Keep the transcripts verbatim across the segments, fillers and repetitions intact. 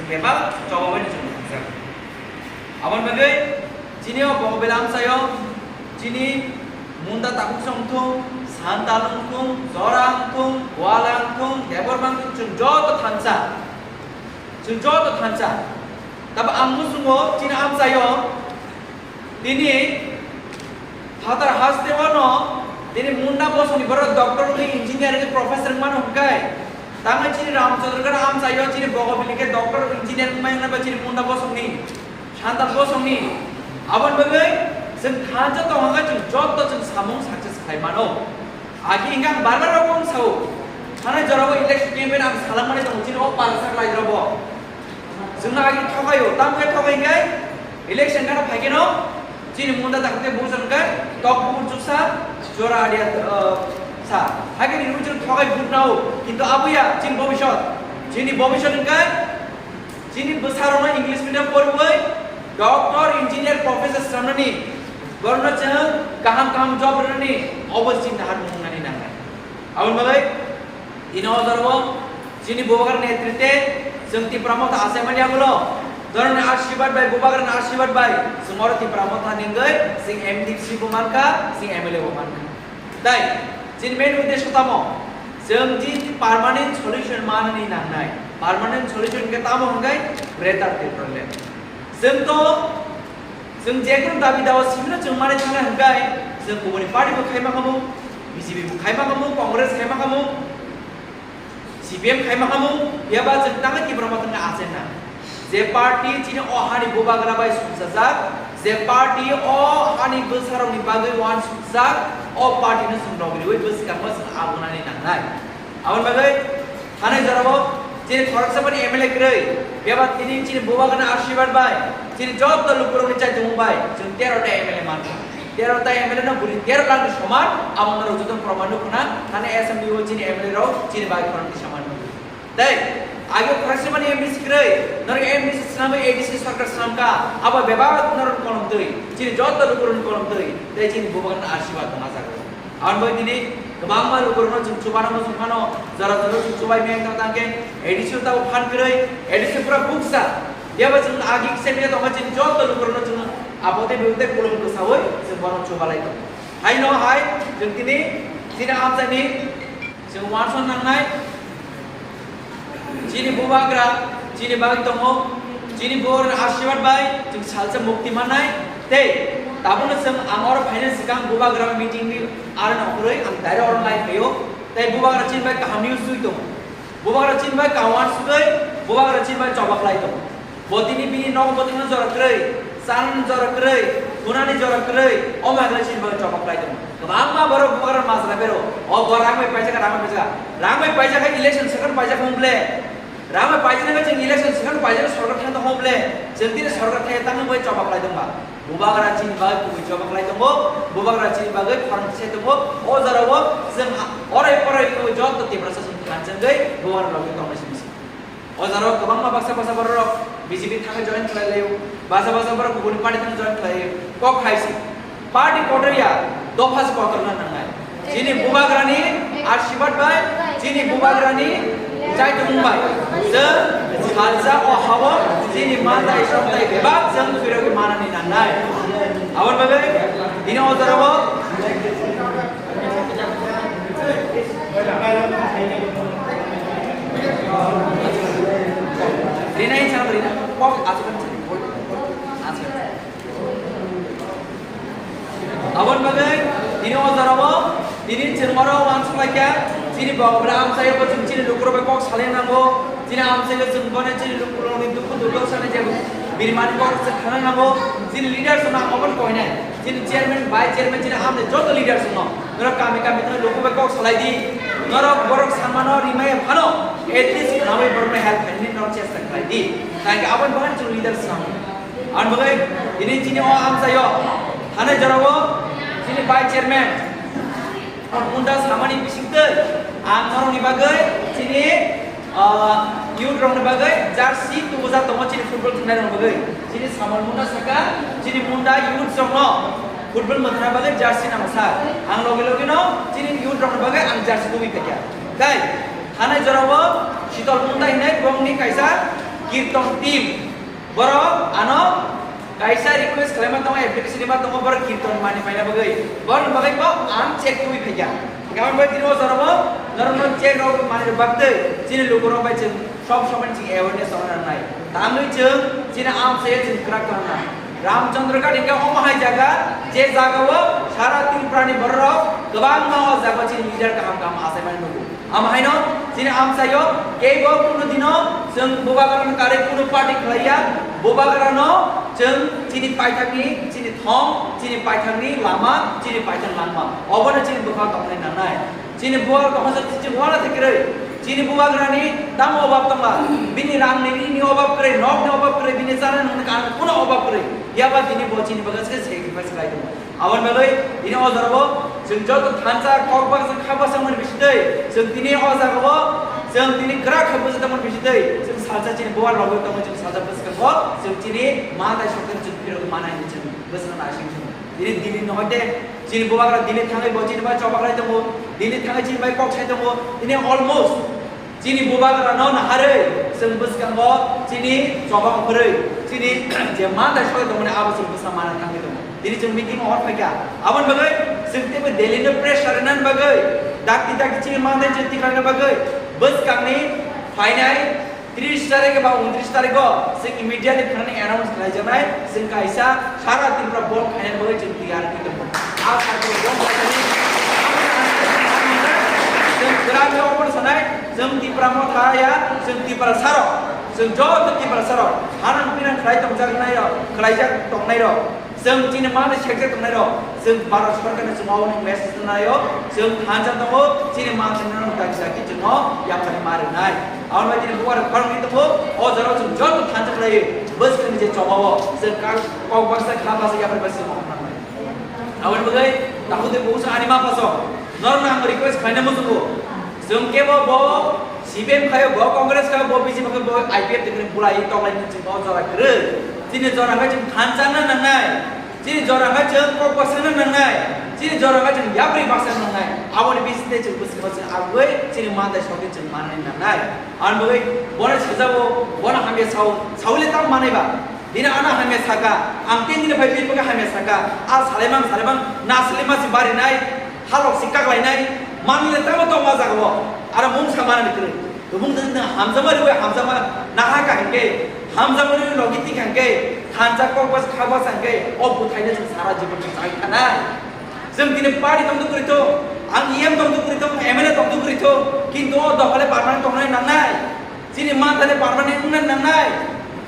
Kebak choba bai ni chwng thangsa. Aboni bagwi chini o Bogobila amchaio chini Munda Takhuk wngthung, Santal wngthung, Jora wngthung, Gwala wngthung, Debbarma wngthung, chwng joto thansa. Chwng joto thansa. Tabo ang muchungo chini amchaio tini phatar haste wano tini Munda bosongni borok doctor wngwi engineer wngwi professor wngmano hwnkhe, tangwi chini Ramchandra gana amchaio chini Bogobili khe doctor engineer wngmai wngna ba chini Munda bosongni, Santal bosongni. Aboni bagwi chwng thansa tongkha khe chwng joto chwng samung success khai mano. Agi hingke ang bar bar rok wng sao. Thanai jora o election campaign ang salang mani tongo chini o palsa lai rok bo. Chwngno agi thokaio, tamo khe thokai hingke election gana phai keno chini Munda Takhuk tei bujon hingke tok bukur chuksa jora adia, eh, sa. Hai khe ni rujak thokai vote nao, kintu abuya chini bobisot. Chini bobisot hingke chini bwsarokno English medium poriwi doctor, engineer, professor swnamnani, borokno chwng kaham kaham job rwnani, obo chini naharmung wngnani nangnai. Aboni bagwi tini o jorao chini Bubagra netrite chwng Tipra Motha achaimani yagulo, jorani ashirbad bai, Bubagrani ashirbad bai chwng oro Tipra Motha ningwi chwng M D C bo mankha, chwng M L A bo mankha. Tai chini main uddesho tamo? Chwng chini permanent solution manani nangnai. Permanent solution khe tamo hwnkhe Greater Tipraland. Chwng to, chwng jekunu dabi dawa sibino chwng manwi thangna hwnkhe, chwng kubuni party bo khaima khamu, B J P bo khaima khamu, Congress khaima khamu, C P M khaima khamu, phiya ba chwng tangwi Tipra Motha wngkha achaina. Je party chini o hani Bubagra bai sumsajak, je party o hani bwsarokni bagwi uansukjak, o party no chwng rogriwi bwskango chwng abunani nangnai. Aboni bagwi thanai jorao chini khoroksa bani M L A kwrwi, phiya ba tini chini Bubagrani ashirbad bai, chini joto lukurokni chaitumung bai chwng tero ta M L A mankha. Tero ta M L A no bwrwi tero lakh ni soman, abo norok joto proman nukho na, thani assembly o chini M L A rok chini bai khorang tisa man nukho. Tei age khorang simani M D C kwrwi, norok M D C swnamwi A D C sorkar swnamkha, abo bebak norok kolom twi, chini joto lukurokni kolom twi, tei chini Bubagrani ashirbad tongna jago. Aboni bagwi tini kwbangma lukurokno chwng chubana muchung phano, jora jora chwng chubai meng tang tang khe, A D C o tabuk phan kwrwi, A D C pura buksa. Phiya ba chwng agi kisa phiya tongkha chini joto lukurokno chwng abo tei bo tei kulum kwsaui chwng bono chubalai tongo. Haino hai chwng tini chini amchaini chwng uansuk nangnai. Chini Bubagra chini bagwi tongo, chini Bubagrani ashirbad bai chwng salsa mukti mannai. Tei tabukno chwng ang oro phainani swkang Bubagra meeting ni aroni okhorwi ang direct oro nai phaio. Tei Bubagra chini bai kaham news twi tongo. Bubagra chini bai kaham uansugwi Bubagra chini bai choba khlai tongo. Bo tini bini nogo bwtwino jora kwrwi, chanani jora kwrwi, khunani jora kwrwi, o magra chini bagwi choba khlai tongo. Kwbangma borok Bubagra majra bero, o bo rang bai paijak, rang bai paijak, rang bai paijak khe election second paijak hwn ble. Rang bai paijak khe chwng election second paijak sorkar thang hwn ble. Chwng tini sorkar thang tangwi bai choba khlai tongba. Bubagra chini bagwi kubui choba khlai tongo, Bubagra chini bagwi khorang se tongo. O jorao chwng orai porai joto Tiprasa chwng thansa wngwi Bubagra logwi tongnai simi se. O jora o kwbangma baksa baksa borok rok B J P thangwi join khlai laio, baksa baksa borok kubuni party thang join khlai laio. Kok hai se party kotor ya, dopha se kotor na nangnai. Chini Bubagrani ashirbad bai, chini Bubagrani chaitumung bai, chwng salsa o hao chini mantai somtai bebak chwng phirogwi manani nangnai. Aboni bagwi tini o jora o Rina, ini siapa Rina? Kok asukan sini? Asukan. Aboni bagwi tini o jorao tini chwng oro uansuk lai kha, chini Bogobila amchaio bo chwng chini lukurok bai kok salai nango, chini amchaio chwng bono chini lukurokni dukhu durdosa ni je birimani kok chwng khana nango, chini leaders no ang obono koinai, chini chairman, vice chairman, chini amni joto leaders no, norok kami kami thangwi lukurok bai kok salai di, norok borok samano rimai phano, at least khamwi borokno help khainani norok chesta khlai di, tangkhe aboni bagwi chwng leaders nango. Ang bagwi tini chini o amchaio thanai jorao chini vice chairman Munda samani bisingtwi ang norokni bagwi chini, ah, youth rokni bagwi jersey tubujak tongo chini football thwngnairokni bagwi. Chini Samal Munda saka chini Munda youth rokno football mwthangna bagwi jersey nango sir. Ang logi logi no chini youth rokni bagwi ang jersey tubui phaikha. Tei thanai jorao Shitol Munda hinwi bongni kaisa Kirtan team, borok ano kaisa request khlaima tongo, application rima tongo, borok kirtan mani paina bagwi. Borokni bagwi bo ang check tubui phaikha. Hingkhe aboni bagwi tini o jorabo norokno check rok mani rok bagwi chini lukurok bai chwng sob somoi chwng awareness rok nangnai. Tamni chwng chini amchai chwng kwrak tongna. Ramchandra Ghat hingkhe omo hai jaga, je jagao sara Tripurani bororok kwbangma o jaga chini leader kaham kaham achaimani nugo. Amo haino chini amchaio kebo kunu dino chwng bubagrano karwi kunu party khlaiya, bubagrano chwng chini paithakni, chini thong, chini paithakni lama, chini paithak langma, obono chini bwkha tongnai nangnai. Chini bubagra tongkha chini uana thai kwrwi. Chini bubagrani tamo obab tongla? Bini rangni, rini obab kwrwi, nokni obab kwrwi, bini chana nungni kanani kuno obab kwrwi. Yaba tini bo chini bagwi se sacrifice khlai tongo. Aboni bagwi tini o jorabo chwng joto thansa kok baksa kha baksa mani bisitwi chwng tini o jagao chwng tini kwrak kha bwsa tongmani bisitwi chwng salsa chini bubar rogwi tongo, chwng salsa bwskango chwng chini ma tai sokthani chwng phirogwi manai hinwi chwng bwsano naising tongo. Tini Delhi no hoite chini bubagra Delhi thangwi bo chini bai choba khlai tongo, Delhi thangwi chini bai kok sai tongo. Tini almost chini bubagrano naharwi chwng bwskango chini choba ongkhorwi chini je manthai soi tongmani abo chwng bwsa mana thangwi tongo. Tini chwng meeting o hor phaikha. Aboni bagwi chwng teibo Delhi no pressure rwnani bagwi dakti dakti chini manthai chwng tikhlaina bagwi bwskangni phainai tris tarikh ba untris tarikh o chwng immediately thangni announce khlaijaknai, chwng kaisa sara Tripura bond khainani bagwi chwng tiyar wngwi tongo. A sara Tripura bond khainani chwng kwrak khe obono sanai, chwng Tipra Motha ya, chwng Tiprasa rok, chwng joto Tiprasa rok, hanang pinang khlai tongjaknai rok, khlaijak tongnai rok. Chwng chini manwi sekjak tongnai rok, chwng Bharat Sarkar ni chwng o message rwnai o, chwng thansa tongo, chini manthai no dagi dagi chwng o yapharwi ma rwnai. Aboni bai chini bubar khorang ni tongo, o jora o chwng joto thansa khlai bwskang ni je choba o, chwng kok baksa kha baksa yapharwi baksa chwng o khnanai. Aboni bagwi takhuk de busa ani ma paso, norok no ang request khlaina muchungo, chwng kebo bo C P M khayo, bo Congress khayo, bo B J P khayo, bo I P F ni bulai tonglai ni chwng o jora kwrwi. Chini jora khe chwng thansa na nangnai. Chini jora khe chwng kok baksa na nangnai. Chini jora khe chwng yapri baksa na nangnai. Aboni bisingtwi chwng bwskango chwng agwi chini manthai sogwi chwng manwi nangnai. Aboni bagwi bono sijabo, bono hamya sao, saui le tamo manwi ba? Bini ano hamya saka, ang tin dini phai bini bagwi hamya saka. A salaimang salaimang na salaima si barinai, halok si kaklainai, manwi le tamo tongma jagao. Aro mungsa manani kwrwi. Tubung jani nang hamjakma riwi hamjakma naha ka hingke, hamjakma riwi logi tik hingke, thansa kok bas kha bas hingke, o bwthaino chwng sara jibon chwng chai thanai. Chwng tini party tongtwk kwrwi thung, ang E M tongtwk kwrwi thung, M L A tongtwk kwrwi thung, kintu o dophale permanent tongnai nangnai. Chini manthale permanent wngna nangnai.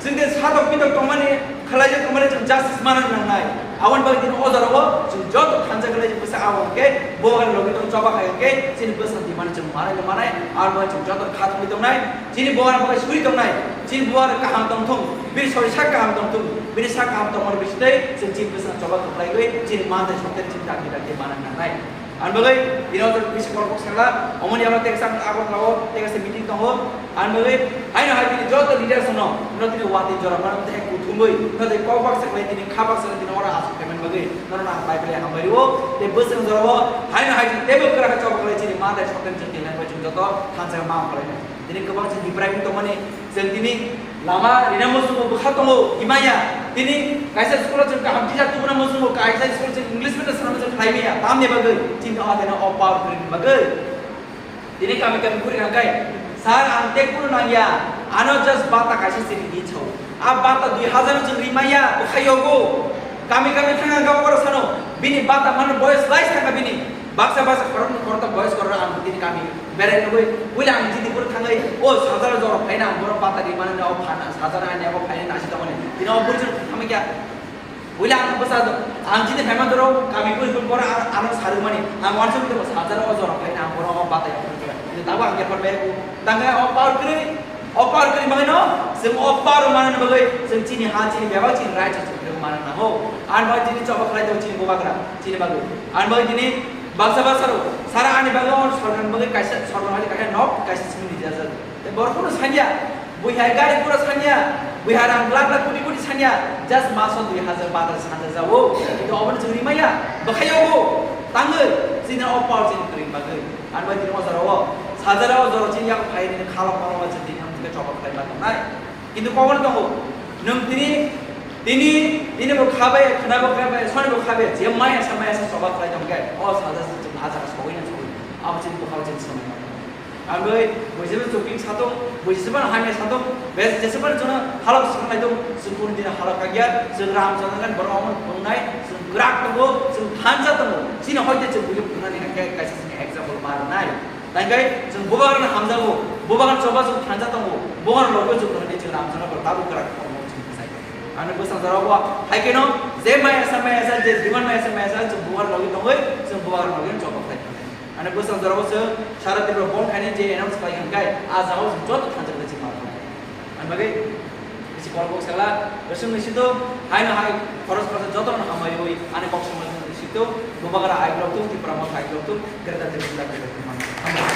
Chwng de satok pitok tongmani, khwlaijak tongmani chwng justice mana nangnai. Aboni bagwi tini o jorao chwng joto thansa khwlai bwsa abo hwnkhe bo ani logi tong choba khai hwnkhe chini bwsa di mani chwng manai no manai, abo bagwi chwng joto kha thangwi tongnai. Chini bo ani bagwi suri tongnai, chini bo ani kaham tongthung, bini sori sak kaham tongthung, bini sak kaham tongmani bisingtwi chwng chini bwsa choba kwplaiwi chini manthai sokthai chini dakti dakti mana nangnai. Ang bagwi, bini o bisa borok sakla, omoni abo teksa ang abo abo teksa meeting tongo. Ang bagwi, haino hai bini joto leaders no, no tini wati jora mano tei kuthumui, no tei kok baksa khlai tini kha baksa tini ora asuk payment bagwi, no no hai pai pai hambai rio, tei bwswng jora o, haino hai tini tebo kra kha chobok khlai chini ma tei sokten chini language joto thansa ma khlai. Tini kwbang chini Ibrahim tongmani, Chwng tini lama rina muchungo bwkha tongo, himaya. Tini kaisa school-o chwng kaham teacher tubuna muchungo, kaisa school-o chwng English medium sana muchung khlai maya. Tamni bagwi? Chini o haino o power kwrwini bagwi. Tini kami kami kuri kangkai, "Sir, ang tei kunu nangya, ano just bata kaisa siri di chao. A bata dui hazar no chwng rimaya, bwkha yogo." Kami kami thangkha oro sano, bini bata mano boyos lai saka bini. Baksa baksa khoroknwi khoroktham boyos korok ang tini kami berai nugwi, puila ang jiti buro thangwi, o sajaro jora phaina ang boro bata rimani o phana sajaro ani abo phaina nasi tongmani. Tini o buri jora thangma kya? Puila ang bwsa do, ang jiti phaima doro kami buri buri boro ano sarumani. Ang wansuk to sajaro o jora phaina ang boro o bata rimani. Tini tabo ang yapar bai ku. Tangka o power kwrwi. O power kwrwi bagwino chwng o power manani bagwi chwng chini ha, chini bebak, chini right chwng kwrwi manna nango. Ani bagwi tini choba khlai tongo chini bubagra, chini bagwi. Ani bagwi tini baksa baksa rok sara ani bagwi o sorkar ni bagwi kaisa sorkar ni kaisa nok kaisa simi rijak. Tei borok phano sanya, buihai gari pura sanya, buihai rang lakh lakh koti koti sanya, just maso dui hazar bata sanja jao. Kintu obono chwng rimaya, bwkha yogo tangwi chini o power chini kwrwi bagwi. Ani bagwi tini o jora o, sajara o jora chini yak phai nini khalok mano ba chini thang thike choba khlai ma tongnai. Kintu kokno tongo, nwng tini, tini, tini bo khabai, khwnabo khabai, soni bo khabai, je maya sa maya sa soba khlai tongkhe, o salsa se chwng a jaga sogwi na sogwi, abo chini bwkhao chini swmai. Ang bai buisaba chukring satung, buisaba hamya satung, bes jesaba chwngno halok swkang lai tung, chwng kunu dina halok kagya, chwng ram chwng ngan borok omo tongnai, chwng kwrak tongo, chwng thansa tongo, chini hoite chwng buino phunani hwnkhe kaisa chini example ma rwnai. Tangkai chwng bubagrano hamjago, bubagrano choba chwng thansa tongo, bubagrano logi chwng thangwi chwng ram chwngno bo tabuk kwrak tongo chwng bwsai. Ano bwsang jorao bo hai kheno je maya sa maya sa, je demand maya sa maya sa, chwng bubagrano logi tongwi chwng bubagrano logi choba khlai tongo. Ano bwsang jorao se sara Tripura bon khaini je announce khlai hwnkai, a jagao chwng joto thansa khlai chwng ma khlai. Ang bagwi bisi kolok sala, bwswng ni sito, hai no hai, khorok khorok joto no hambai wi, ani kok samung ni sito, bubagra ai blok tung, Tipra Motha ai blok tung, Greater Tipraland ai blok tung.